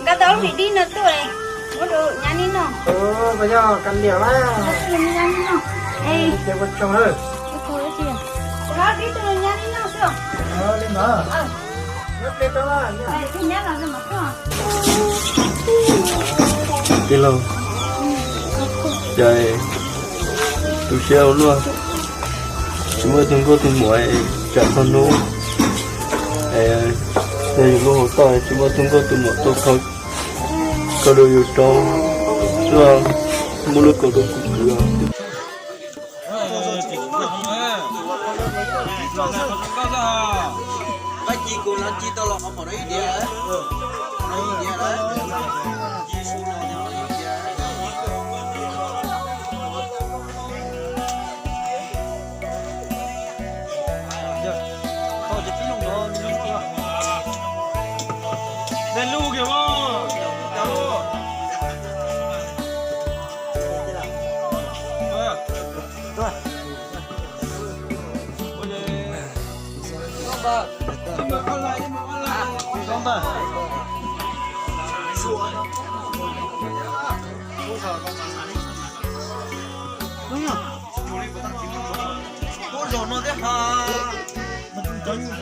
Tau lub vim dib no tuaj, muab rau nyab neb noj. Ua yog kav liam na. Nyab neb noj. Ces ua tsaug na. Dib tuaj nyab neb noj xwb. Li ntawd. Tij laug, cas tu siab ua luaj, tsis muaj tug nkauj tug muam, tsam txog hnub yog yus lub hauv toj tsis muaj tug nkauj tug muam tuaj kho, kho dua yus rau, tuaj muab lub kaus rau kuv kwv.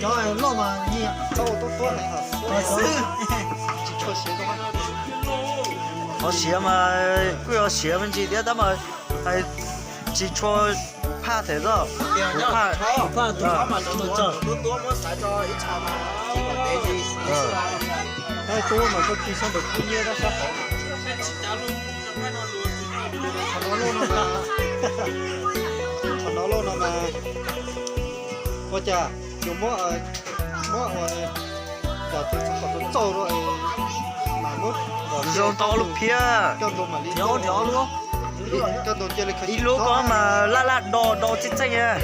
Cov loj mas nyias tau tuab tuab, tsis tshua siav. Qhov siav mas kuj yog siav me ntsis thiab tab mas tsis tshua phaj them xwb. Kuv phaj, kuv phaj tus qab mas tsa. Tub mas koj cia sab ntawm kub nyiab tab sab hauv. Qhov no loj no mas, qhov no loj no mas, ua cas yuav muab, muab ua cas tus txhob kom tau txauj rau mas muab zoo tau ob lub phiab, coj ntua mam li, coj ntua cia li khaws ib lub ko mas laj laj do do txeej txeej.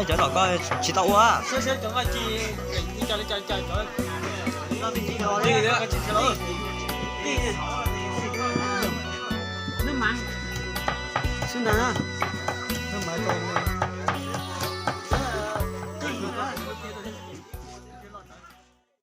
Cov no koj tsis tau ua. Xwb ntag.